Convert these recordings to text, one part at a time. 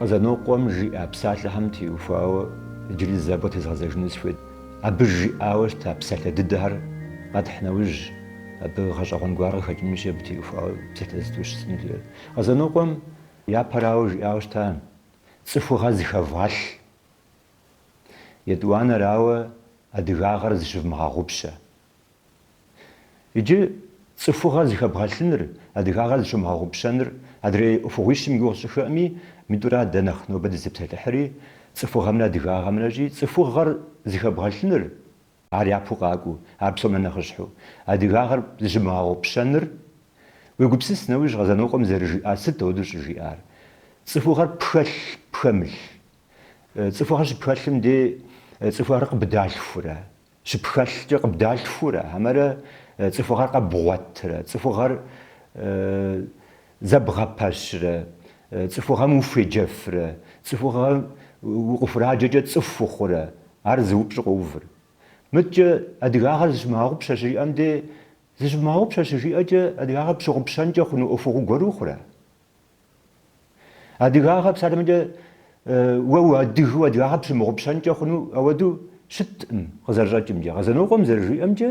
Къэзанокъуэм жиӏа псалъэхэм теухуауэ иджыри зэ абы къытезгъэзэжыну сыхуейт. Абы жиӏауэ щыта псалъэ дыдэхэр къэтхь нэужь, абы гъэщӏэгъуэн гуэр къыхэкӏынущи, абы теухуауэ псалъэ зытӏущ жысӏэну сыхуейт. Къэзанокъуэм япэрауэ жиӏауэ щыта, цӏыхугъэ зыхэвгъэлъ. Етӏуанэрауэ, адыгагъэр зыщывмыгъэгъупщэ. Иджы цӏыхугъэ зыхэбгъэлъыныр, адыгагъэр зыщумыгъэгъупщэныр, адрей ӏуэхугъуищым и гугъу сщӏыххэӏыми, митӏура дэ нэхъ нобэ дызытепсэлъыхьри, цӏыхугъэмрэ адыгагъэмрэщи, цӏыхугъэр зыхэбгъэлъыныр, ар япэу къакӏуэу, ар псом нэ нэхъыщхьэу, адыгагъэр зыщымыгъэгъупщэныр, уегупсыс нэужь Къэзанокъуэм зэрыжиӏар, сыт ауэдэу щӏыжиӏар? Цӏыхугъэр пхэлъ, пхэмылъ. Цӏыхугъэр щыпхэлъым дей цӏыхугъэр къыбдалъхурэ? Щыпхэлъкӏэ къыбдалъхурэ, хьэмэрэ цӏыхугъэр къэбгъуэтрэ, цӏыхугъэр зэбгъэпэщрэ, цӏыхугъэм ухуеджэфрэ, цӏыхугъэм укъыхураджэкӏэ цӏыху ухъурэ, ар зы упщӏу къоувыр. Мыткӏэ адыгагъэр зыщымыгъэгъупщэ щыжиӏэм дей, зыщымыгъэгъупщэ щыжиӏэкӏэ адыгагъэр пщыгъупщэнкӏэ хъуну ӏуэхугъуэ гуэру хъурэ? Адыгагъэ псалъэмкӏэ уэ уадыгэу адыгагъэ пщымыгъупщэнкӏэ хъуну ауэдэу щыткъым къызэрыщӏэкӏымкӏэ. Къэзанокъуэм зэрыжиӏэмкӏэ,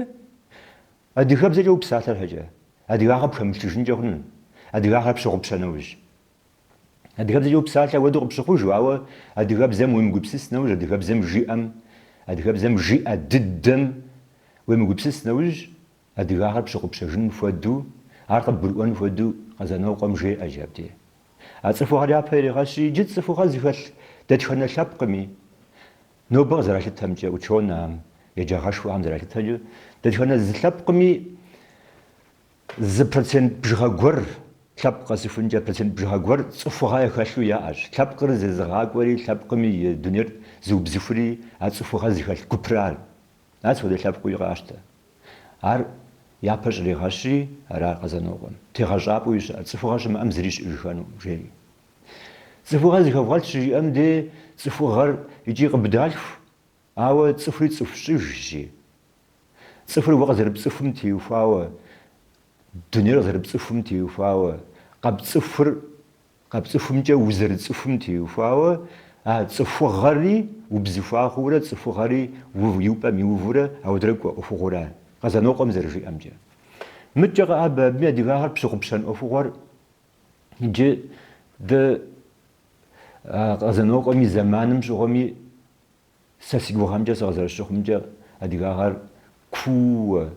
адыгэбзэкӏэ упсалъэ щхьэкӏэ, адыгагъэ пхэмылъыжынкӏэ хъуну, адыгагъэр пщыгъупщэ нэужь. Адыгэбзэкӏэ упсалъэ ауэдэу къыпщыхъужу, ауэ адыгэбзэм уемыгупсыс нэужь, адыгэбзэм жиӏэм, адыгэбзэм жиӏэ дыдэм уемыгупсыс нэужь, Адыгагъэр пщыгъупщэжын хуэдэу, ар къыбгурыӏуэн хуэдэу Къэзанокъуэм жеӏэ иджы абдей. А цӏыхугъэр япэ ирегъэщри, иджы цӏыхугъэ зыхэлъ дэтхэнэ лъэпкъми, нобэ къызэралъытэмкӏэ, учёнэхэм, еджагъэшхуэхэм зэралъытэмкӏэ, дэтхэнэ зы лъэпкъми зы процент бжыгъэ гуэр, лъэпкъ къэсыхункӏэ процент бжыгъэ гуэр цӏыхугъэ яхэлъу яӏэщ. Лъэпкъыр зезыгъакӏуэри, лъэпкъым и дунейр зыубзыхури а цӏыхугъэ зыхэлъ гупрар. Ар сыт хуэдэ лъэпкъыуи къащтэ. Ар япэ щӏригъэщри, ара Къэзанокъуэм. Тегъэщӏапӏэу и щыӏэр, цӏыхугъэ щымыӏэм зыри щыӏэжыхэнукъым, жери. Цӏыхугъэ зыхэвгъэлъ щыжиӏэм дей цӏыхугъэр икӏи къыбдалъху, ауэ цӏыхури цӏыху щӏыжщи. Цӏыхур уэ къызэрыпцӏыхум теухуауэ, дунейр къызэрыпцӏыхум теухуауэ, къэпцӏыхур Къэпцӏыхумкӏэ узэрыцӏыхум теухуауэ а цӏыхугъэри убзыхуа хъуурэ, цӏыхугъэри и пӏэм иувурэ ауэдурэ кӏуэ ӏуэхугъуэра, Къэзанокъуэм зэрыжиӏэмкӏэ. Мыткӏэ къэӏэбэ абыми адыгагъэр пщыгъупщэн ӏуэхугъуэр иджы дэ Къэзанокъуэм и зэманым щыгъуэми Сэ си гугъэмкӏэ, сыкъызэрыщыхъумкӏэ, адыгагъэр кууэ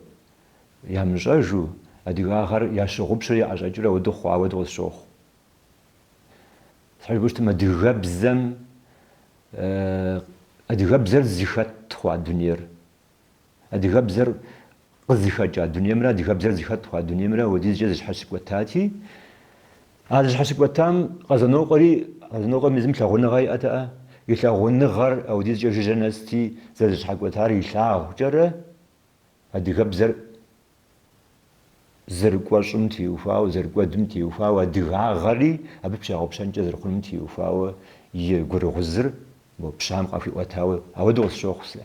ямыщӏэжу, адыгагъэр ящыгъупщэу яӏэщӏэкӏыурэ ауэдэу хъуа хуэдэу къысщохъу. Щхьэ жыпӏэу щытмэ, адыгэбзэм, адыгэбзэр зыхэт хъуа дунейр. Адыгэбзэр къызыхэкӏа дунеймрэ адыгэбзэр зыхэт хъуа дунеймрэ ауэдизкӏэ зэщхьэщыкӏуэтати, а зэщхьэщыкӏуэтам Къэзанокъуэри, Къэзанокъуэм езым лъагъуныгъэ иӏэтэӏэ, и лъагъуныгъэр ауэдизкӏэ жыжьэ нэсти, зэрызэщхьэкӏуэтар илъагъукӏэрэ адыгэбзэр зэрыкӏуэщӏым теухуауэ, зэрыкӏуэдым теухуауэ, адыгагъэри абы пщигъэгъупщэнкӏэ зэрыхъунум теухуауэ и гурыгъузыр мо пщыхэм къахуиӏуэтауэ ауэдэу къысщохъу сэ.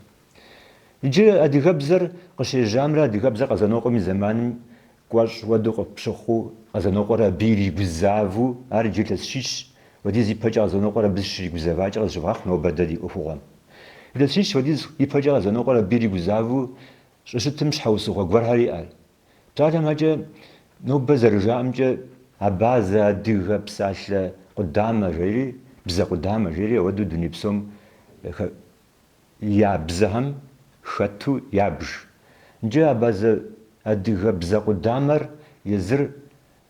Иджы адыгэбзэр къыщежьамрэ адыгэбзэр Къэзанокъуэм и зэманым кӏуэщӏ хуэдэу къыпщыхъуу, Къэзанокъуэр абы иригузавэу, ар иджы илъэс щищ хуэдиз ипэкӏэ Къэзанокъуэр абы щригузэвакӏэ къызыщывгъэхъу нобэ дэ ди ӏуэхугъуэм. Илъэс щищ хуэдиз ипэкӏэ Къэзанокъуэр абы иригузавэу щӏыщытым щхьэусыгъуэ гуэрхэр иӏэр. Псалъэм щхьэкӏэ, нобэ зэрыжаӏэмкӏэ, абазэ адыгэ псалъэ къудамэ жери, бзэ къудамэ жери, ауэдэу дуней псом я бзэхэм хэту ябж. Иджы абазэ адыгэ бзэ къудамэр езыр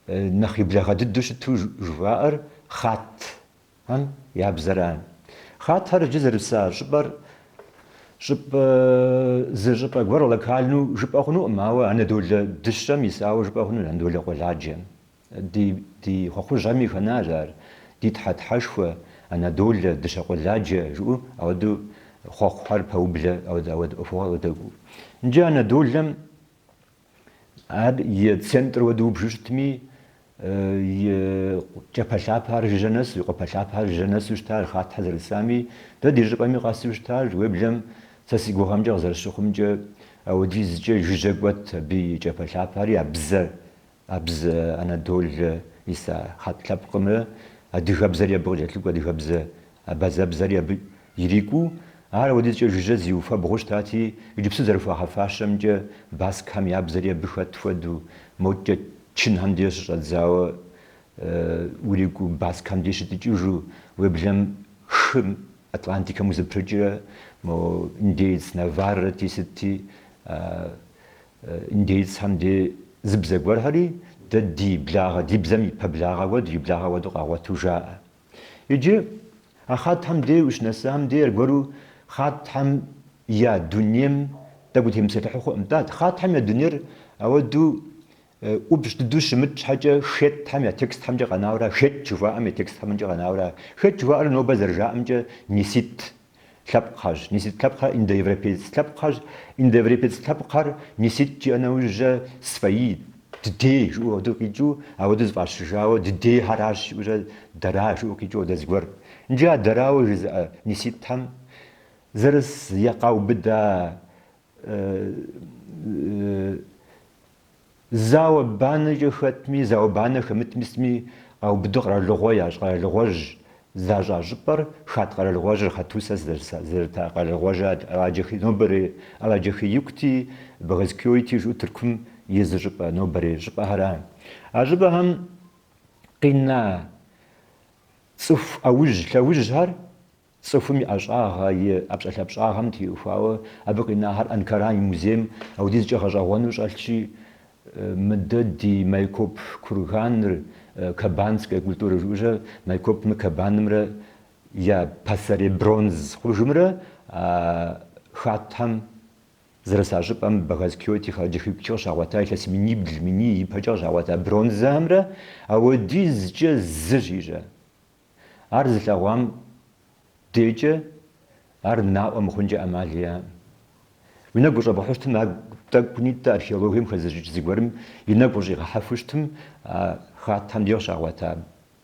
нэхъ и благъэ дыдэу щыту жыхуаӏэр хъатхэм я бзэра. Хъатхэр иджы зэрыса щӏыпӏэр щӏыпӏэ зы щӏыпӏэ гуэр локальнэу жыпӏэ хъунукъым, ауэ Анадолэ дыщэм исауэ жыпӏэ хъунущ, Анадолэ къуэладжэм. Ди ди хъуэхъужьхэми хэнащ ар, ди тхьэ тхьэшхуэ, Анадолэ, дыщэ къуэладжэ жыӏэу ауэдэу хъуэхъухэр пэублэ ауэдэ ауэдэ ӏуэхугъуэ къыдэкӏуэу. Иджы Анадолэм ар и центр хуэдэу убжу щытми, и кӏапэлъапэхэр жыжьэ нэсу, и къуапэлъапэхэр жыжьэ нэсу щытащ, хъатхэр зэрысами, дэ ди щӏыпӏэми къэсу щытащ, уеблэм сэ си гугъэмкӏэ къызэрыщыхъумкӏэ, ауэдизкӏэ жыжьэ кӏуэт абы и кӏапэлъапэхэри а бзэр А бзэ Анадолэ иса хьэт лъэпкъымрэ. адыгэбзэри абы къыкӏэлъыкӏуэу, адыгэбзэ, абазэбзэри абы ирикӏуэу, ар ауэдизкӏэ жыжьэ зиуфэбгъуу щытати, иджыпсту зэрыхуагъэфащэмкӏэ баскхэм я бзэри абы хэт хуэдэу, модкӏэ чынхэм деж щыщӏэдзауэ урикӏуэу баскхэм деж щытӏыкӏыжу, уеблэм хым Атлантикэм узэпрыкӏрэ мо индеец Наваррэти сытти, индейцхэм де зы бзэ гуэрхэри дэ ди благъэ, ди бзэм и пэблагъэ хуэдэу, и благъэ хуэдэу къагъуэту жаӏэ. Иджы а хъатхэм де ущынэсам де аргуэру хъатхэм я дунейм тӏэкӏу утемыпсэлъыхьу хъуӏым. Тӏэ, хъатхэм я дунейр ауэдэу ӏупщӏ дыдэу щымыт щхьэкӏэ хеттхэм я текстхэмкӏэ къэнауэра, хет жыхуаӏэм я текстхэмкӏэ къэнауэра. Хет жыхуаӏэр нобэ зэрыжаӏэмкӏэ несит лъэпкъхэрщ. Несит лъэпкъхэр индоевропеец лъэпкъхэрщ. Индоевропеец лъэпкъхэр несит жиӏэ нэужькӏэ свои, дыдей жыӏэу ауэдэу къикӏыу, ауэдэу зыфӏащыжауэ дыдейхэращ жиӏэурэ дэра жыӏэу къикӏыу ауэдэ зыгуэр. Иджы а дэрауэ жызыӏэ неситхэм зэрыс е къаубыда Зауэ-банэкӏэ хэтми, зауэ-банэ хэмытми сытми къаубыду къэралыгъуэ ящӏ, къэралыгъуэжь защӏа щӏыпӏэр, Хат къэралыгъуэжьыр, Хатусэ зэрыта къэралыгъуэжьыр Аладжэхей, нобэрей Аладжэхеикути, Богазкёйти жыӏэу Тыркум и зы щӏыпӏэ, нобэрей щӏыпӏэхэра. А щӏыпӏэхэм къина цӏыху ӏэужь, лъэужьхэр Цӏыхум и ӏэщӏагъэ, и ӏэпщӏэлъапщӏагъэм теухуауэ абы къинахэр Анкара и музейм ауэдизкӏэ гъэщӏэгъуэну щӏэлъщи, мыдэ ди Майкоп курганыр, Кабанская культура жыӏэу Майкопымрэ Кабанымрэ я пасэрей бронз хъужымрэ а хаттхэм зэрыса щӏыпӏэм Богазкёйти Халаджэхикукӏэ къыщагъуэта илъэс минибл, миний ипэкӏэ къыщагъуэта бронзэхэмрэ ауэдизкӏэ зыщ ищӏэ. Ар зылъэгъуам декӏэ ар наӏуэ мыхъункӏэ ӏэмал иӏэкъым. Уи нэгу къыщӏэбгъэхьэу щытым, ар тӏэкӏунитӏэ археологием хэзыщӏыкӏ зыгуэрым и нэгу къыщӏигъэхьэфу щытым, а хаттхэм деж къыщагъуэта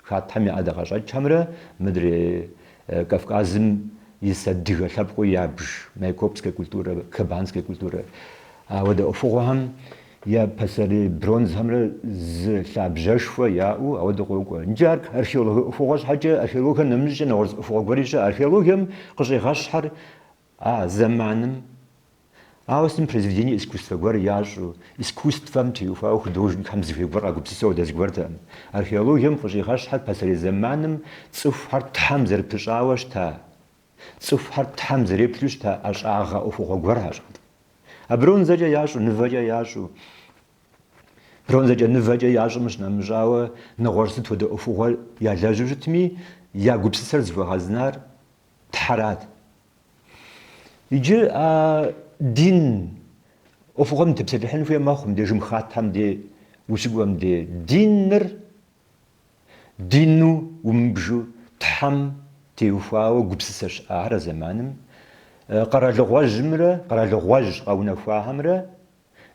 хаттхэм я ӏэдакъэщӏэкӏхэмрэ мыдрей Кавказым ис адыгэ лъэпкъыу ябж майкопская культура, кабанская культура. Ауэдэ ӏуэхугъуэхэм я пасэрей бронзхэмрэ зы лъабжьэшхуэ яӏэу ауэдэу къокӏуэ. Иджы ар археологие ӏуэхугъуэ щхьэкӏэ, археологием нэмыщӏкӏэ нэгъуэщӏ ӏуэхугъуэ гуэри щыӏэ. Археологием къыщӏигъэщхьэр а зэманым ауэ сытым произведение искусствэ гуэр ящӏу, искусствэм теухуауэ художникхэм зыхуей гуэр къагупсысэу ауэдэ зыгуэртэкъым. Археологием къыщӏигъэщхьэр пасэрей зэманым цӏыхухэр Тхьэм зэрыпыщӏауэ щыта, цӏыхухэр Тхьэм зэреплъу щыта ӏэщӏагъэ ӏуэхугъуэ гуэрхэрщ. А бронзэкӏэ ящӏу, нывэкӏэ ящӏу, бронзэкӏэ нывэкӏэ ящӏым къыщынэмыщӏауэ, нэгъуэщӏ сыт хуэдэ ӏуэхугъуэ ялэжьу щытми, я гупсысэр зыхуэгъэзынар Тхьэрат. Иджы а дин ӏуэхугъуэм тепсэлъыхьын хуей мэхъу, мыбдежым хаттхэм де ущыкӏуэм де. Диныр Дину умыбжу Тхьэм теухуауэ гупсысэ щыӏахэр а зэманым къэралыгъуэжьымрэ къэралыгъуэжь къэунэхуахэмрэ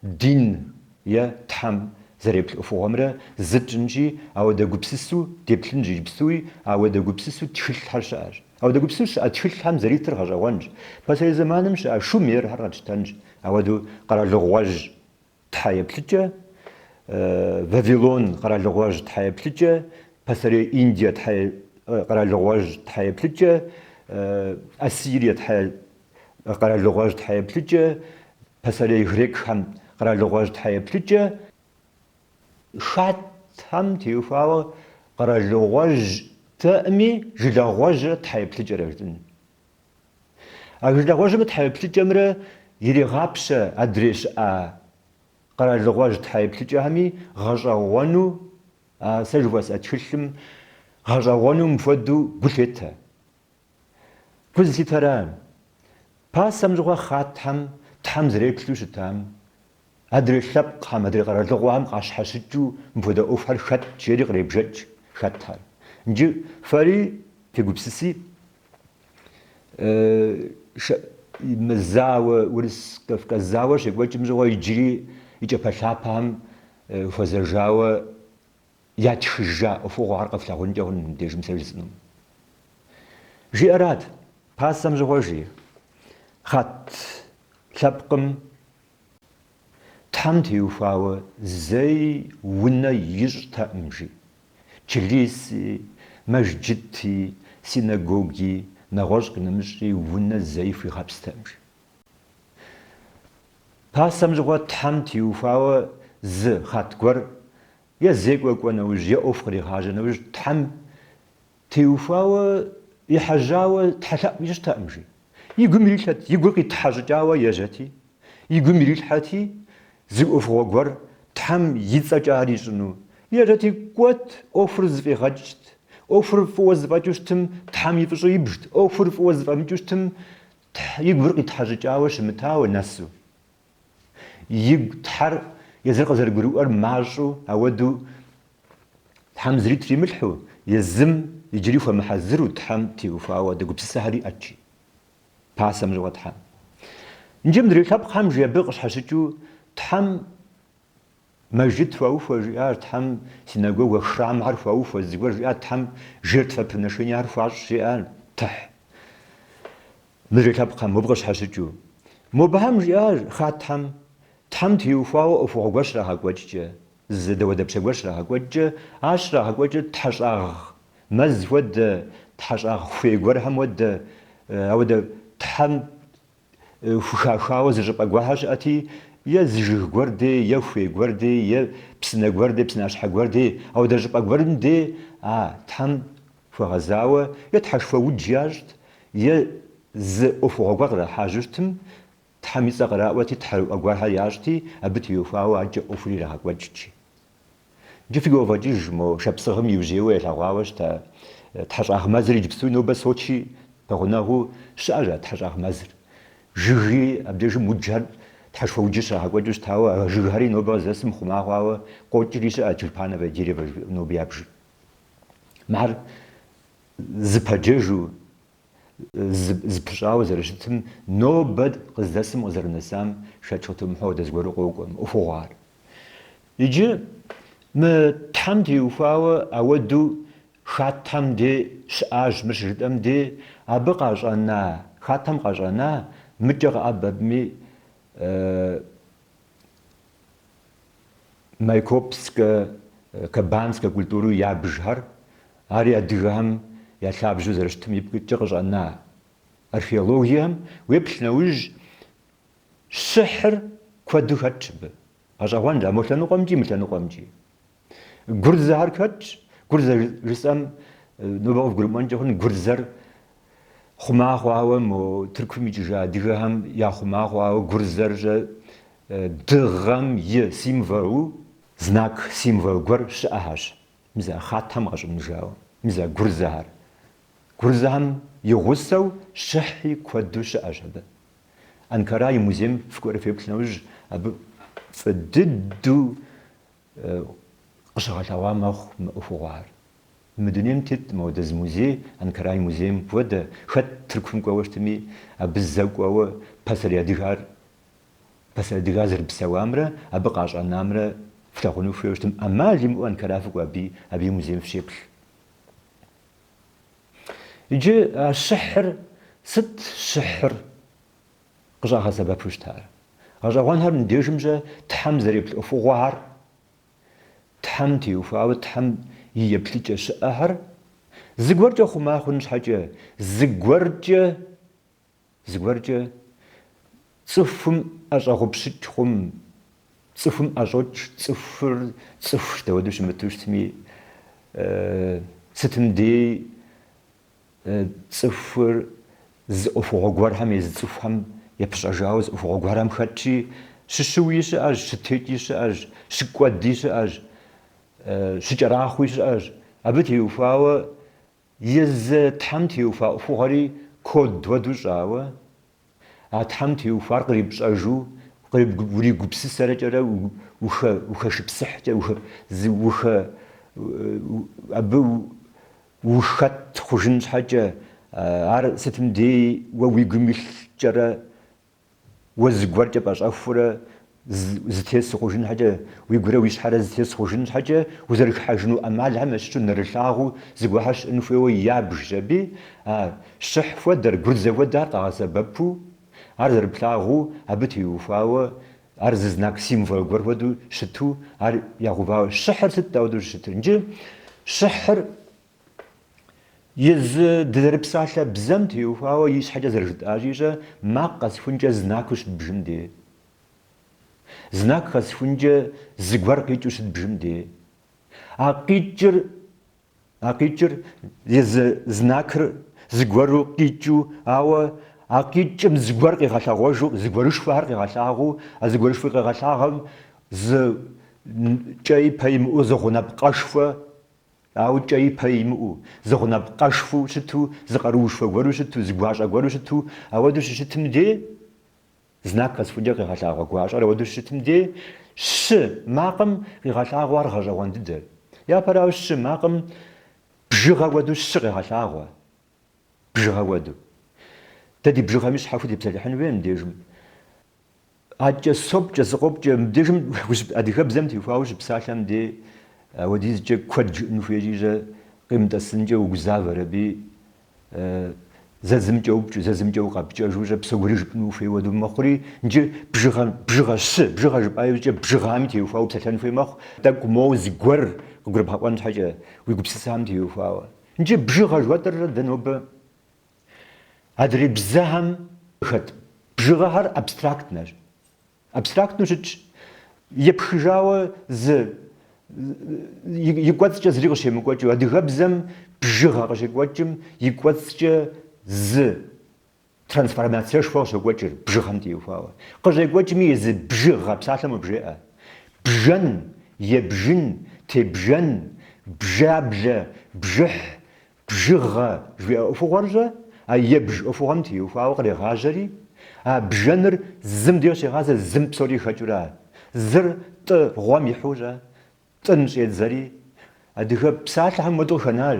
дин е Тхьэм зэреплъ ӏуэхугъуэмрэ зы тщӏынщи, ауэдэ гупсысэу деплъынщ иджыпстуи, ауэдэ гупсысэу тхылъхэр щыӏэщ. Ауэдэ гупсысэу щыӏэ тхылъхэм зэритыр гъэщӏэгъуэнщ. Пасэрей зэманым щыӏэ шумерхэр къэтщтэнщ, ауэдэу къэралыгъуэжь Тхьэ еплъыкӏэ, Вавилон къэралыгъуэжь тхьэ еплъыкӏэ, пасэрей Индие тхьэ къэралыгъуэжь тхьэ еплъыкӏэ, Ассирие тхьэ къэралыгъуэжь тхьэ еплъыкӏэ, пасэрей грекхэм къэралыгъуэжь тхьэ еплъыкӏэ, хаттхэм теухуауэ къэралыгъуэжьтэӏыми жылагъуэжьрэ тхьэ еплъыкӏэрэ жытӏэн. А жылагъуэжьымрэ тхьэ еплъыкӏэмрэ иригъапщэ адрей щыӏа къэралыгъуэжь тхьэ еплъыкӏэхэми гъэщӏэгъуэну, а сэ жыхуэсӏэ тхылъым гъэщӏэгъуэну мыпхуэдэу гу лъетэ. Гу зылъитэра, пасэм щыгъуэ хаттхэм Тхьэм зэреплъу щытам, адрей лъэпкъхэм, адрей къэралыгъуэхэм къащхьэщыкӏыу мыпхуэдэ ӏуэхухэр хэтт, жери къребжэкӏ хэтхэр. Иджы фэри фегупсыси, Мы зауэ, Урыс-Кавказ зауэр щекӏуэкӏым щыгъуэ иджыри и кӏапэлъапэхэм хуэзэжауэ ятхыжа ӏуэхугъуэхэр къэфлъагъункӏэ хъун мыбдежым сэ жысӏэнум. Жиӏэрат, пасэм щыгъуэ жи, хат лъэпкъым Тхьэм теухуауэ зэи унэ ищӏтэкъым, жи. Чылиси, Мэжджыти, синагоги, нэгъуэщӏ къинэмыщӏи унэ зэи хуигъэпстэкъым, жи. Пасэм щыгъуэ Тхьэм теухуауэ зы хъат гуэр е зекӏуэ кӏуэ нэужь, е ӏуэху къригъажьэ нэужь, Тхьэм теухуауэ ехьэжьауэ тхьэлъэӏу ищӏтэкъым, жи. И гум ирилъхьэт, и гур къитхьэщӏыкӏауэ ежьэти, и гум ирилъхьэти, зы ӏуэхугъуэ гуэр Тхьэм и цӏэкӏэ ар ищӏыну. Ежьэти, кӏуэт, ӏуэхур зэфӏигъэкӏт. ӏуэхур фӏыуэ зэфӏэкӏыу щытым, Тхьэм и фӏыщӏэу ибжт. ӏуэхур фӏыуэ зэфӏэмыкӏыу щытым, И гур къитхьэщӏыкӏауэ щымытауэ нэсу. Игу Тхьэр езыр къызэрыгурыӏуэр мащӏэу, ауэдэу Тхьэм зыри тримылъхьэу, езым иджыри хуэмыхьэзыру Тхьэм теухуауэ апхуэдэ гупсысэхэр иӏэт, жи. Пасэм щыгъуэ Тхьэм. Иджы мыдрей лъэпкъхэм, жи, абы къыщхьэщыкӏыу Тхьэм Мэжджыт хуаухуэ, жиӏар, Тхьэм синагога храмхэр хуаухуэ, зыгуэр жиӏар, Тхьэм жертвоприношениехэр хуащӏ, жиӏар, тыхь. Мыдрей лъэпкъхэм, мобы къыщхьэщыкӏыу. Мобыхэм жиӏар, хаттхэм, Тхьэм теухуауэ ӏуэхугъуэ гуэр щрагъэкӏуэкӏкӏэ, зы дауэдапщэ гуэр щрагъэкӏуэкӏкӏэ, ар щрагъэкӏуэкӏыр тхьэщӏагъ мэз хуэдэ, тхьэщӏагъ хуей гуэрхэм хуэдэ, ауэдэ Тхьэм хухахауэ зы щӏыпӏэ гуэрхэр щыӏэти, е зы жыг гуэр дей, е хуей гуэр дей, е псынэ гуэр дей, псынащхьэ гуэр дей, ауэдэ щӏыпӏэ гуэрым дей а Тхьэм хуэгъэзауэ е тхьэшхуэ удж ящӏт, е зы ӏуэхугъуэ гуэр кърахьэжьэу щытым, Тхьэм и цӏэ къраӏуэти, тхьэрыӏуэ гуэрхэр ящӏти, абы теухуауэ адэкӏэ ӏуэхур ирагъэкӏуэкӏт, жи. Иджы фигу къывогъэкӏыж, мо Шапсыгъым иужьрейуэ ялъэгъуауэ щыта Тхьэщӏагъ мэзыр иджыпсту нобэ Сочи пэгъунэгъуу щыӏэщ а Тхьэщӏагъ мэзыр. Жыги абдежым уджхэр, Тхьэшхуэ уджыр щрагъэкӏуэкӏыу щытауэ, а жыгхэри нобэ къыздэсым хъума хъуауэ къокӏри щыӏэ тюльпановое дерево жыхуиӏэу нобэ ябжыр. Мыхэр зыпэджэжу, зыпыщӏауэ зэрыщытым нобэ къыздэсым къызэрынэсам шэч къытумыхьэу ауэдэ зыгуэру къокӏуэ мы ӏуэхугъуэр. Иджы мы Тхьэм теухуауэ ауэдэу хаттхэм дей щыӏащ, мыр щыжытӏэм дей, абы къащӏэна, хаттхэм къащӏэна, мыкӏэ къэӏэбэми, Майкопскэ, Кобанскэ культурэу ябжхэр, ари адыгэхэм я лъабжьэу зэрыщытым ипкъ иткӏэ къыщӏэна археологием уеплъ нэужь, щыхьыр куэду хэтщ абы. Гъэщӏэгъуэнщ, а мо лъэныкъуэмкӏи мы лъэныкъуэмкӏи. Гурзэхэр хэтщ, гурзэ жысӏэм нобэ къывгурымыӏуэнкӏэ хъун, гурзэр хъума хъуауэ, мо Тыркум икӏыжа адыгэхэм яхъума хъуауэ гурзэр-щэ дыгъэм и символу, знак символ гуэр щыӏэхэщ. Мис а хаттхэм къащӏэныжауэ, мис а гурзэхэр. Гурзэхэм и гъусэу щыхьи куэду щыӏэщ абы. Анкара и музейм фыкӏуэрэ феплъ нэужь, абы фӏы дыдэу къыщыгъэлъэгъуа мэхъу мы ӏуэхугъуэр. Мы дунейм тет мыуэдэ зы музей, Анкара и музейм хуэдэ, хэт Тыркум кӏуэуэ щытми, абы зэ кӏуэуэ пасэрей адыгэр, пасэрей адыгэр зэрыпсэуамрэ абы къащӏэнамрэ флъагъуну хуейуэ щытым, ӏэмал имыӏэу Анкара фыкӏуэ аби, абы и музейм фыщеплъ. Иджы а щыхьыр, сыт щыхьыр къыщӏагъэсэбэпу щытар? Гъэщӏэгъуэнхэр мыбдежым-щэ Тхьэм зэреплъ ӏуэхугъуэхэр, Тхьэм теухуауэ Тхьэм и еплъыкӏэ щыӏэхэр зыгуэркӏэ хъума хъун щхьэкӏэ, зыгуэркӏэ, зыгуэркӏэ цӏыхум ӏэщӏэгъупщыкӏ хъум, цӏыхум ӏэщӏокӏ, цӏыхур цӏыхущ, дауэдэу щымыту щытми, сытым дей цӏыхур зы ӏуэхугъуэ гуэрхэм езы цӏыхухэм епыщӏэжауэ зы ӏуэхугъуэ гуэрхэм хэтщи, щыщыуи щыӏэщ, щытекӏи щыӏэщ, щыкӏуэди щыӏэщ, щыкӏэрахъуи щыӏэщ. Абы теухуауэ Езы Тхьэм теухуа ӏуэхугъуэри код хуэдэу щӏауэ, а Тхьэм теухуар кърипщӏэжу, уригупсысэрэкӏэрэ ухэшыпсыхькӏэ, абы ухэт хъужын щхьэкӏэ, ар сытым дей уэ уи гум илъкӏэрэ Уэ зыгуэркӏэ пӏэщӏэхурэ зытес хъужын щхьэкӏэ, уигурэ уи щхьэрэ зытес хъужын щхьэкӏэ, узэрыхыхьэжыну ӏэмалхэм ящыщу нэрылъагъуу зыгуэрхэр щыӏэн хуейуэ ябжщ аби, а щыхь хуэдэр, гурзэ хуэдэр къагъэсэбэпу, ар зэрыплъагъуу абы теухуауэ, ар зы знак символ гуэр хуэдэу щыту, ар ягъэувауэ. Щыхьыр сыт дауэдэу щытыр? Иджы щыхьыр. Езы дызэрыпсалъэ бзэм теухуауэ и щхьэкӏэ зэрыжытӏащи-щэ, макъ къэсхункӏэ знакыу щыдбжым дей. Знак къэсхункӏэ зыгуэр къикӏыу щыдбжым дей. А къикӏыр, а къикӏыр езы знакыр зыгуэру къикӏыу, ауэ а къикӏым зыгуэр къигъэлъэгъуэжу, зыгуэрышхуэхэр къигъэлъагъуэу, а зыгуэрышхуэ къигъэлъагъуэм зы кӏэи пэи имыӏэу зы гъунапкъэшхуэ Ауэ кӏэи пэи имыӏэу, зы гъунапкъэшхуэу щыту, зы къаруушхуэ гуэру щыту, зы гуащӏэ гуэру щыту, ауэдэу щыщытым дей, знак къэсхункӏэ къигъэлъагъуэ гуащӏэр ауэдэу щыщытым дей, щы макъым къигъэлъагъуэ ар гъэщӏэгъуэн дыдэ. Япэрауэ, щы макъым бжыгъэ хуэдэу щы къегъэлъагъуэ. Бжыгъэ хуэдэу. Дэ ди бжыгъэми щхьэхуэу тепсэлъыхьын хуей мыбдежым. Аткӏэ сопкӏэ, сыкъопкӏэ, мыбдежым адыгэбзэм теухуауэ щыпсалъэм дей ауэдизкӏэ куэд жыӏэн хуейщи-щэ, къимытӏэсынкӏэ угузавэр аби, зэ зымкӏэ упкӏэу, зэ зымкӏэ укъэпкӏэжу-щэ, псо гуэри жыпӏэну ухуей хуэдэу мэхъури, иджы бжыгъэ, бжыгъэ щы, бжыгъэ жыпӏа иужькӏэ бжыгъэми теухуауэ упсэлъэн хуей мэхъу, тӏэкӏу моуэ зыгуэр къыгурыбгъэӏуэн щхьэкӏэ, уи гупсысэхэм теухуауэ. Иджы бжыгъэ жыхуэтӏэр дэ нобэ Адрей бзэхэм хэт бжыгъэхэр абстрактнэщ. Абстрактнэу щытщ. Епхыжауэ зы и кӏуэцӏкӏэ зыри къыщемыкӏуэкӏыу, адыгэбзэм бжыгъэ къыщекӏуэкӏым и кӏуэцӏкӏэ зы трансформациешхуэ къыщокӏуэкӏыр бжыгъэм теухуауэ. Къыщекӏуэкӏми езы бжыгъэ псалъэм къыбжеӏэ. Бжэн, ебжын, тебжэн, бжаблэ, бжыхь, Бжыгъэ жиӏэ ӏуэхугъуэр-щэ, а ебж ӏуэхугъуэм теухуауэ кърегъажьэри, а бжэныр зым деж щегъазэ, зым псори хэкӏыурэ, зыр тӏы гъуэм ихьу-щэ, тӏын щӏедзэри, адыгэ псалъэхэм хуэдэу къыхэнар.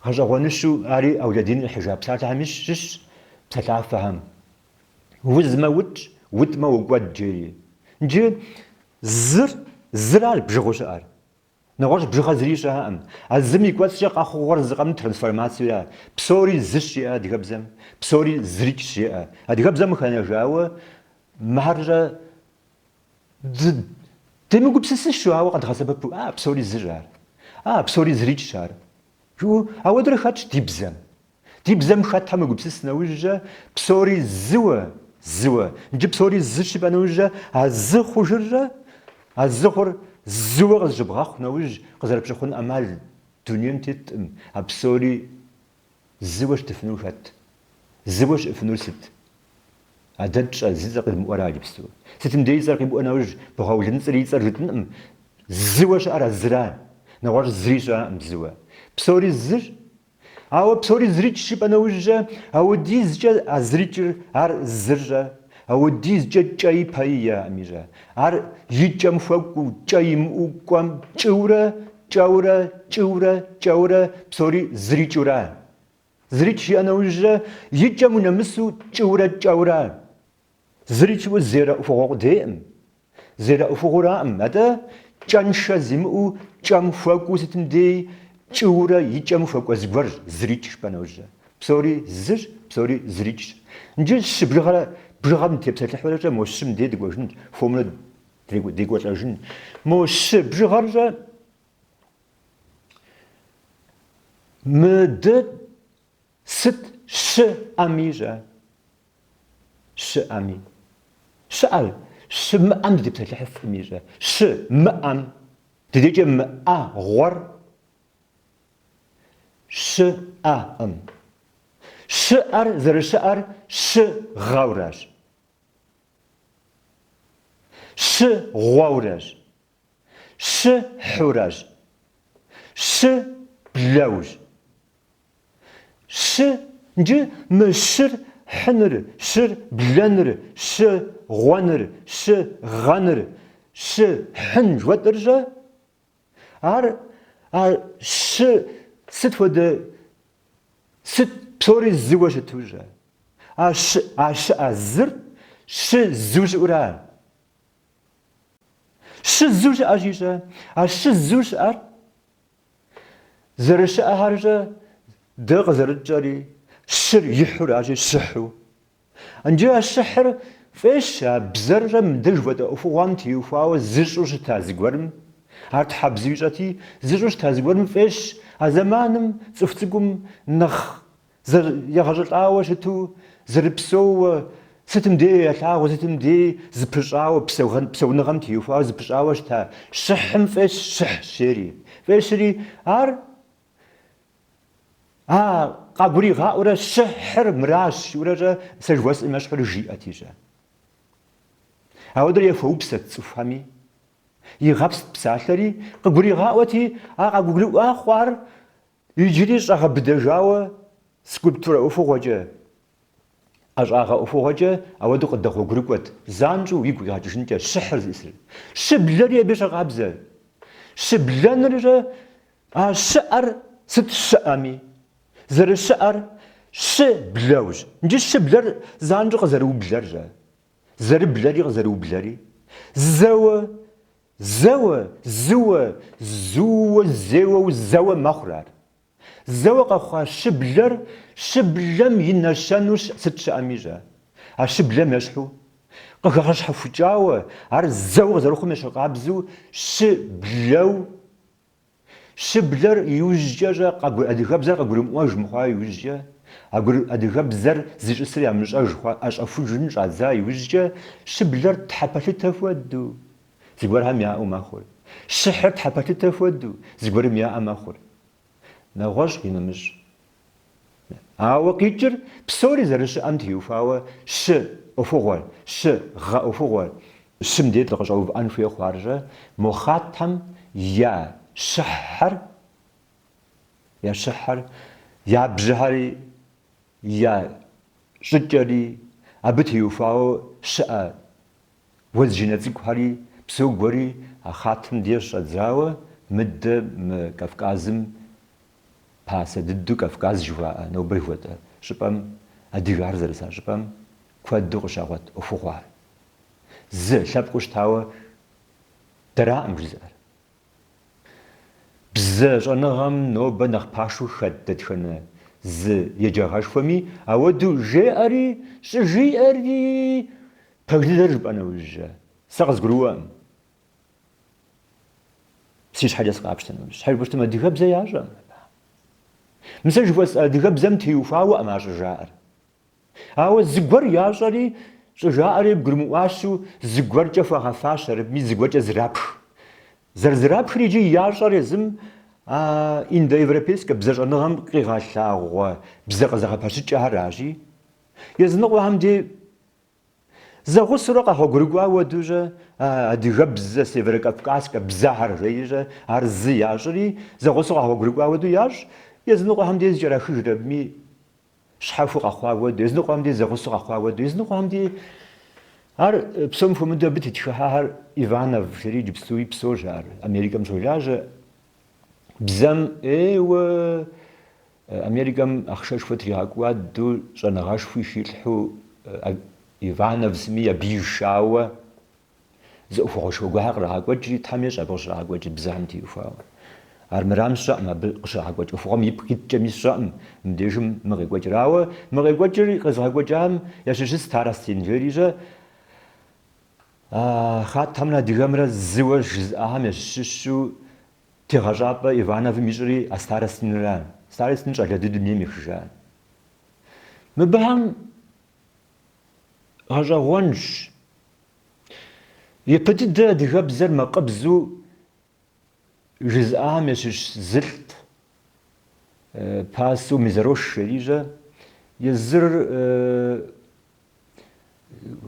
Гъэщӏэгъуэныщу ари Ӏэулэдин къихьыжа псалъэхэм щыщщ псалъафэхэм. Узмэ укӏ, утӏмэ укӏуэд жери. Иджы зыр, зыращ бжыгъэу щыӏэр. Нэгъуэщӏ бжыгъэ зыри щыӏэкъым. А зым и кӏуэцӏкӏэ къэхъугъуэр зыкъэмым трансформациера. Псори зыщ жеӏэ адыгэбзэм, псори зырикӏщ жеӏэ. Адыгэбзэм къыхэнэжауэ мыхэр-щэ демыгупсысыщу, ауэ къэдгъэсэбэпу, а, псори зыщ ар, а, псори зырикӏщ ар. Жыӏэу, ауэдурэ хэтщ ди бзэм. Ди бзэм хэтхэм уегупсыс нэужькӏэ, псори зыуэ, зыуэ. Иджы псори зыщ жыпӏэ нэужькӏэ, а зы хъужыр-щэ, а зы хъур зыуэ къызыщыбгъэхъу нэужь къызэрыпщыхъун ӏэмал дунейм теткъым, а псори зыуэ щытыфынур хэт? Зыуэ щыӏыфынур сыт? А дэ тщӏэ зи цӏэр къидмыӏуэра иджыпсту? Сытым дей и цӏэр къибӏуэ нэужь, бгъэулынцӏри и цӏэр жытӏынкъым. Зыуэ щыӏэр а зыра, нэгъуэщӏ зыри щыӏэкъым зыуэ. Псори зыщ. Ауэ псори зырикӏщ жыпӏэ нэужькӏэ, ауэдизкӏэ а зырикӏыр ар зыр-щэ, ауэдизкӏэ кӏэи пэи иӏэкъыми-щэ. Ар и кӏэм хуэкӏуэу, кӏэ имыӏэу кӏуэм кӏыурэ, кӏэурэ, кӏыурэ, кӏэурэ псори зырикӏыура. Зырикӏ жиӏэ нэужькӏэ, и кӏэм унэмысу кӏыурэ кӏэурэ. Зырикӏыу зерэ ӏуэхугъуэ къудейкъым. Зерэ ӏуэхугъуэраӏым, атӏэ кӏэншэ зимыӏэу кӏэм хуэкӏуэу сытым дей кӏыурэ и кӏэм хуэкӏуэ зыгуэрщ зырикӏ жыпӏэ нэужькӏэ. Псори зыщ, псори зырикӏщ. Иджы щы бжыгъэрэ бжыгъэм дытепсэлъыхьурэкӏэ мо щым дей дыкӏуэжынщ, хуэмурэ декӏуэлӏэжын. Мо щы бжыгъэр-щэ мыдэ сыт щыӏэми-щэ? Щыӏэми. Щыӏэр, щымыӏэм дытепсэлъыхьыфӏыми-щэ? Щымыӏэм. Ди дежкӏэ мыӏэ гъуэр щыӏэкъым. Щыӏэр зэрыщыӏэр щы гъэурэщ. Щы гъуэурэщ. Щы хьурэщ. Щы блэущ. Щы, иджы мы щыр хьыныр, щыр блэныр, щы гъуэныр, щы гъэныр, щы хьын жыхуэтӏэр-щэ? Ар а щы сыт хуэдэ, сыт псори зыуэ щыту-щэ? А щы, а щыӏэ зыр щы зыу щыӏура? Щы зыу щыӏэщи-щэ? А щы зыу щыӏэр Зэрыщыӏэхэр-щэ дэ къызэрытщӏэри, щыр ихьуращи, щыхьу. Иджы а щыхьыр фӏещ а бзэр-щэ мыдэ жыхуэтӏэ ӏуэхугъуэм теухуауэ зыщӏу щыта зыгуэрым. Ар тхьэбзэу ищӏэти, зыщӏу щыта зыгуэрым фӏещ а зэманым цӏыху цӏыкӏум нэхъ егъэщӏылӏауэ щыту, зэрыпсэууэ, сытым дей ялъагъуу, сытым дей зыпыщӏауэ, псэуныгъэм теухуауэ зыпыщӏауэ щыта щыхьым фӏещ щыхь жери. Фӏещри, ар а къагуригъаӏуэрэ щыхьыр мыращ жиӏэурэ сэ жыхуэсӏэм ещхьурэ жиӏэти-щэ. Ауэдурэ яхуэупсэт цӏыхухэми, игъэпст псалъэри, къыгуригъаӏуэти, а къагурыӏуа хъуар иджыри щӏэгъэбыдэжауэ скульптурэ ӏуэхугъуэкӏэ, ӏэщӏагъэ ӏуэхугъуэкӏэ ауэдэу къыдэгъуэгурыкӏуэт, занщӏэу уигу къигъэкӏыжынкӏэ щыхьыр зиӏысыр. Щыблэри абы ещхьыркъабзэ. Щыблэныр-щэ а щыӏэр сыт щыӏэми, зэрыщыӏэр щыблэущ. Иджы щыблэр занщӏэу къызэрыублэр-щэ? Зэрыблэри къызэрыублэри. Зэуэ, зэуэ, зыуэ, зууэ, зеуэу зэуэ мэхъур ар. Зэуэ къэхъуа щыблэр щыблэм и нэщэнэу сыт щыӏэми-щэ? А щыблэм ещхьу, къыхэгъэщхьэхукӏауэ, ар зэуэ къызэрыхъум ещхьыркъабзэу щыблэу Щыблэр иужькӏэ-щэ адыгэбзэр къагурымыӏуэж мыхъуа иужькӏэ, адыгэбзэр зищӏысыр ямыщӏэж хъуа, ӏэщӏэхужын щӏадза иужькӏэ, щыблэр тхьэпэлъытэ хуэдэу зыгуэрхэм яӏэу мэхъур. Щыхьыр тхьэпэлъытэ хуэдэу зыгуэрым яӏэ мэхъур. Нэгъуэщӏ къинэмыщӏ. Ауэ къикӏыр псори зэрыщыӏэм теухуауэ щы ӏуэхугъуэр, щы гъэ ӏуэхугъуэр, щым дей дыкъыщӏэувыӏэн хуей хъуар-щэ, мо хъатхэм я щыхьхэр, я щыхьхэр, я бжьэхэри, я щӏыкӏэри, абы теухуауэ щыӏэ уэзджынэ цӏыкӏухэри, псо гуэри а хъатым деж щӏэдзауэ мыдэ мы Кавказым Пасэ дыдэу Кавказ жыхуаӏэ нобэ жыхуэтӏэ щӏыпӏэм, адыгэхэр зэрыса щӏыпӏэм куэду къыщагъуэт ӏуэхугъуэр. Зы лъэпкъыу щытауэ дэраӏым жызыӏэр. Бзэ щӏэныгъэм нобэ нэхъ пашэу хэт дэтхэнэ зы еджагъэшхуэми ауэдэу жеӏэри, щӏыжиӏэри пэж дыдэр жыпӏэ нэужькӏэ, сэ къызгурыӏуэкъым. Си щхьэкӏэ сыкъапщтэ нэужь. Щхьэ жыпӏэу щытмэ, адыгэбзэ ящӏэкъым абы. Мы сэ жыхуэсӏэ адыгэбзэм теухуауэкъым ар щӏыжаӏэр. Ауэ зыгуэр ящӏэри, щӏыжаӏэри гурымыӏуащэу зыгуэркӏэ хуагъэфащэр абыми зыгуэркӏэ зрапх. Зэрызрапхыр иджы ящӏэр езым а индоевропейскэ бзэщӏэныгъэм къигъэлъагъуэ бзэ къызэгъэпэщыкӏэхэращи, языныкъуэхэм дей Зэгъусэурэ къэгъуэгурыкӏуа хуэдэу-щэ, адыгэбзэ, северокавказскэ бзэхэр жери-щэ, ар зы ящӏри, зэгъусэу къэгъуэгурыкӏуа хуэдэу ящӏ, языныкъуэхэм дей зыкӏэрахыжыр абыми щхьэхуэу къэхъуа хуэдэу, языныкъуэхэм дей зэгъусэу къэхъуа хуэдэу, языныкъуэхэм дей ар псом хуэмыдэу абы тетхыхьахэр Иванов жери иджыпстуи псэущ ар, Америкэм щолажьэ. Бзэм ӏейуэ Америкэм ахъшэшхуэ тригъэкӏуадэу, щӏэныгъэшхуи хилъхьэу Иванов сыми абы ишауэ зы ӏуэхугъуэшхуэ гуэрхэр кърагъэкӏуэкӏри, Тхьэм ещӏэ абы къыщрагъэкӏуэкӏыр бзэхэм теухуауэ. Армырам сщӏэкъым, абы къыщрагъэкӏуэкӏ ӏуэхугъуэм ипкъ иткӏэми сщӏэкъым мыбдежым мы къекӏуэкӏыр. Ауэ мы къекӏуэкӏыр къезыгъэкӏуэкӏам ящыщ Старостин жери-щэ, а хаттхэмрэ адыгэмрэ зыуэ жызыӏахэм ящыщу Тегъэщӏапӏэ Ивановым ищӏри а Старостинра. Старостин щӏалэ дыдэу дунейм ехыжа. Мыбыхэм гъэщӏэгъуэнщ. Япэ дыдэ адыгэбзэр макъыбзэу жызыӏахэм ящыщ зылӏт. Пасэу Мезарош жери-щэ. Езыр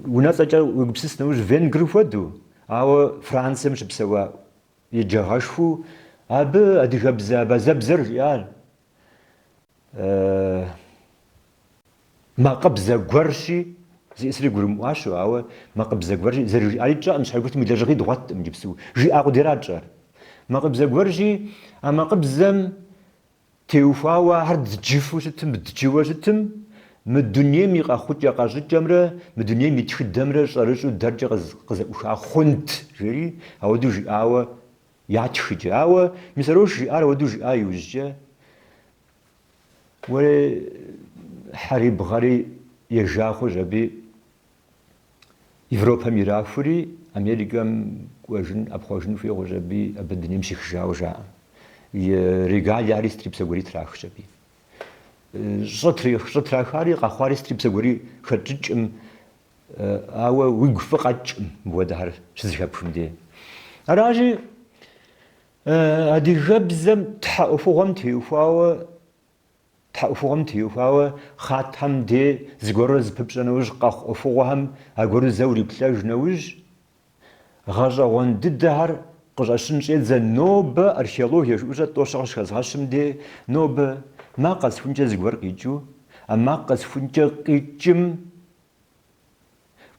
унэцӏэкӏэ уегупсыс нэужь венгр хуэдэу, ауэ Францием щыпсэуа Еджагъэшхуэу абы адыгэбзэ абазэбзэр жиӏар макъыбзэ гуэрщи, зиӏысри гурымыӏуащэу, ауэ макъыбзэ гуэрщи, зэрыжиӏари тщӏэкъым, щхьэ жыпӏэу щытмэ и лэжьыгъи дгъуэткъым иджыпсту, жиӏа къудейра тщӏэр. Макъыбзэ гуэрщи, а макъыбзэм Теухуауэ ахэр дджыфу щытым, дджыуэ щытым, мы дунейм и къэхъукӏэ къэщӏыкӏэмрэ мы дунейм и тхыдэмрэ щӏэрыщӏэу дэркӏэ къызэӏуха хъунт, жери ауэдэу жиӏауэ ятх иджы. Ауэ Месарош жиӏар ауэдэу жиӏа иужькӏэ, уэрей хьэри бгъэри ежа хъущ аби, Европэм ирахури, Америкэм кӏуэжын, ӏэпхъуэжын хуей хъущ аби, абы дунейм щехыжауэ жаӏэ. И регалияри сытри псэгуэри трахщ аби. Щӏытрахари къэхъуари сытри псэгуэри хэтщӏыкӏым, ауэ уигу фӏы къэкӏкъым мыпхуэдэхэр щызэхэпхым дей. Аращи, адыгэбзэм тхьэ ӏуэхугъуэм теухуауэ Тхьэ ӏуэхугъуэм теухуауэ хъатхэм дей зыгуэрурэ зыпыпщӏэ нэужь къэхъу ӏуэхугъуэхэм аргуэру зэ уриплъэж нэужь, гъэщӏэгъуэн дыдэхэр къыщӏэщын щӏедзэ нобэ археологие жыӏэу тӏэу-щэ къыщыхэзгъэщым дей нобэ макъ къэсхункӏэ зыгуэр къикӏыу, а макъ къэсхункӏэ къикӏым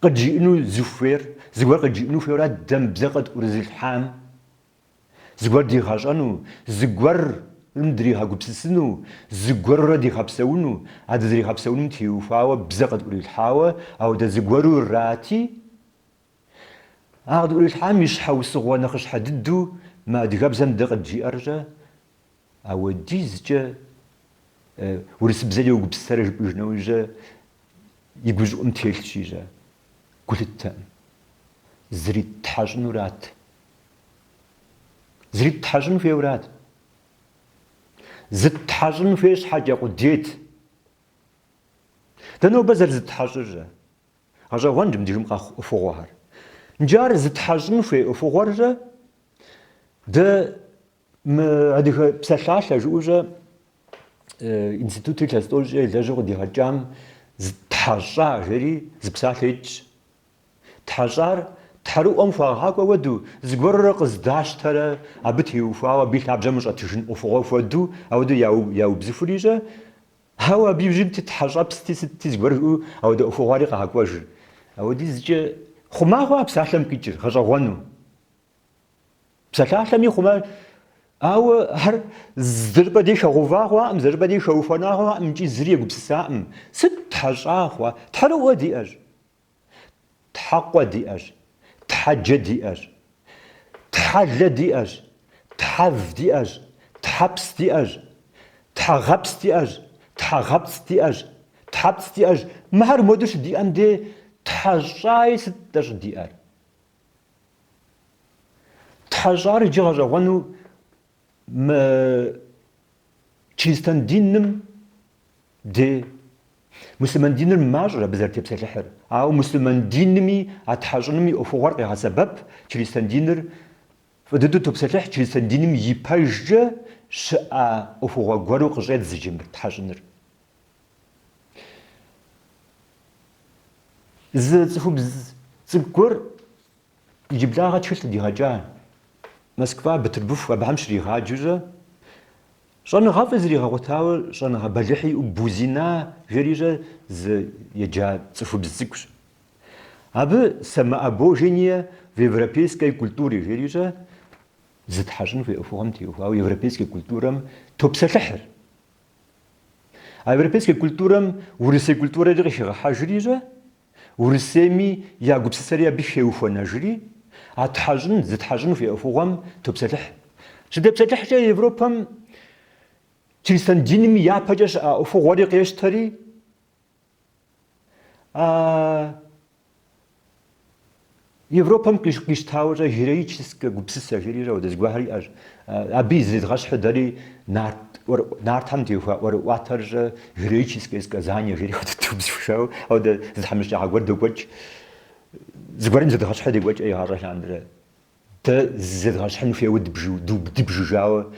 къыджиӏэну зыхуейр, зыгуэр къыджиӏэну хуейуэ арат дэ мы бзэр къытӏурызылъхьам. Зыгуэр дигъэщӏэну, зыгуэрым дригъэгупсысыну, зыгуэрурэ дигъэпсэуну, а дызэригъэпсэунум теухуауэ бзэ къытӏурилъхьауэ, ауэдэ зыгуэрурати, а къытӏурилъхьам и щхьэусыгъуэ нэхъыщхьэ дыдэу мы адыгэбзэм дэ къыджиӏэр-щэ, ауэдизкӏэ урысыбзэкӏэ угупсысэрэ жыпӏэж нэужьэ и гущӏыӏум телъщи-щэ, гу лъыттэкъым. Зриттхьэщӏынурат. Зриттхьэщӏын хуейуэрат. Зыттхьэщӏын хуей щхьэкӏэ къудейт. Дэ нобэ зэрызыттхьэщӏыр-щэ? Гъэщӏэгъуэнщ мыбдежым къэхъу ӏуэхугъуэхэр. Иджы ар зытхьэщӏын хуей ӏуэхугъуэр-щэ? Дэ мы адыгэ псалъалъэ жыӏэу-щэ институтыр илъэс тӏощӏкӏэ елэжьу къыдигъэкӏам зытхьэщӏа жери зы псалъэ итщ. Тхьэщӏар тхьэрыӏуэм хуагъакӏуэ хуэдэу, зыгуэрурэ къыздащтэрэ абы теухуауэ абы и лъабжьэм ущӏэтыжын ӏуэхугъуэ хуэдэу, ауэдэу яубзыхури-щэ, ауэ абы иужьым тхьэщӏэпсти сытти зыгуэр жыӏэу ауэдэ ӏуэхугъуэри къагъэкӏуэжыр. Ауэдизкӏэ хъума хъуа псалъэм къикӏыр, гъэщӏэгъуэну. Псалъалъэми хъума, ауэ ар зыщӏыпӏэ дей хэгъэува хъуакъым, зыщӏыпӏэ дей хэухуэна хъуакъым икӏи зыри егупсысакъым. Сыт тхьэщӏа хъуа? Тхьэрыӏуэ диӏэщ. Тхьэкъуэ диӏэщ, тхьэджэ диӏэщ, тхьэлэ диӏэщ, тхьэв диӏэщ, тхьэпс диӏэщ, тхьэгъэпс диӏэщ, тхьэгъэпцӏ диӏэщ, тхьэпцӏ диӏэщ. Мыхэр модэу щыдиӏэм дей тхьэщӏаи сыт-тӏэ щӏыдиӏэр? Тхьэщӏар иджы гъэщӏэгъуэну мы чристэн диным Дей муслъымэн диныр мащӏэщ абы зэрытепсэлъыхьыр. Ауэ муслъымэн динми а тхьэщӏыным и ӏуэхугъуэр къегъэсэбэп, чристэн диныр фӏы дыдэу топсэлъыхь, чристэн диным и пэжкӏэ щыӏа ӏуэхугъуэ гуэру къыщӏедз иджы мыр тхьэщӏыныр. Зы цӏыхубз цӏыкӏу гуэр иджыблагъэ тхылъ къыдигъэкӏа, Москва, Бытырбыху абыхэм щригъаджэу-щэ, Щӏэныгъэфӏи зригъэгъуэтауэ щӏэныгъэ бэлыхьи иӏэу Бузина жери-щэ зы еджа цӏыхубз цӏыкӏущ. Абы самообожение в европейской культуре жери-щэ зытхьэщӏын хуей ӏуэхугъуэм теухуауэ европейской культурэм топсэлъыхьыр. А европейской культурэм урысей культурэри къыхигъэхьэжри-щэ, Урысейми я гупсысэри абы хеухуэнэжри, а тхьэщӏын, зытхьэщӏын хуей ӏуэхугъуэм топсэлъыхь. Щытепсэлъыхькӏэ Европэм чристэн диным япэкӏэ щыӏа ӏуэхугъуэри къещтэри, а Европэм къищтауэ-щэ героическэ гупсысэ жери ауэдэ зыгуэрхэр иӏэщ. Абы зредгъэщхьу дэри нарт нартхэм теухуа ӏуэрыӏуатэр-щэ героическое сказание жери хуэдэ дубзыхужауэ ауэдэ зы тхьэмыщкӏагъэ гуэр докӏуэкӏ. Зыгуэрым зедгъэщхьу декӏуэкӏ игъащӏэ лъандэрэ. Дэ зедгъэщхьын хуейуэ дыбжыжауэ,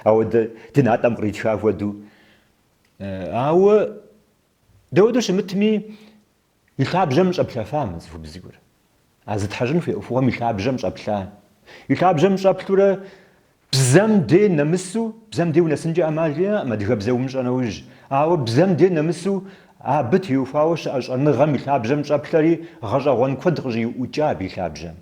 ауэдэ ди натӏэм къритха хуэдэу. Ауэ дауэдэу щымытми, И лъабжьэм щӏэплъэфа мы цӏыхубз цӏыкӏур. А зытхьэщӏын хуей ӏуэхугъуэм и лъабжьэм щӏэплъа. И лъабжьэм щӏэплъурэ бзэм дей нэмысу, бзэм дей унэсынкӏэ ӏэмал иӏэкъым адыгэбзэ умыщӏэ нэужь, ауэ бзэм дей нэмысу абы теухуауэ щыӏэ щӏэныгъэм и лъабжьэм щӏэплъэри гъэщӏэгъуэн куэд къыщӏиуӏукӏа абы и лъабжьэм.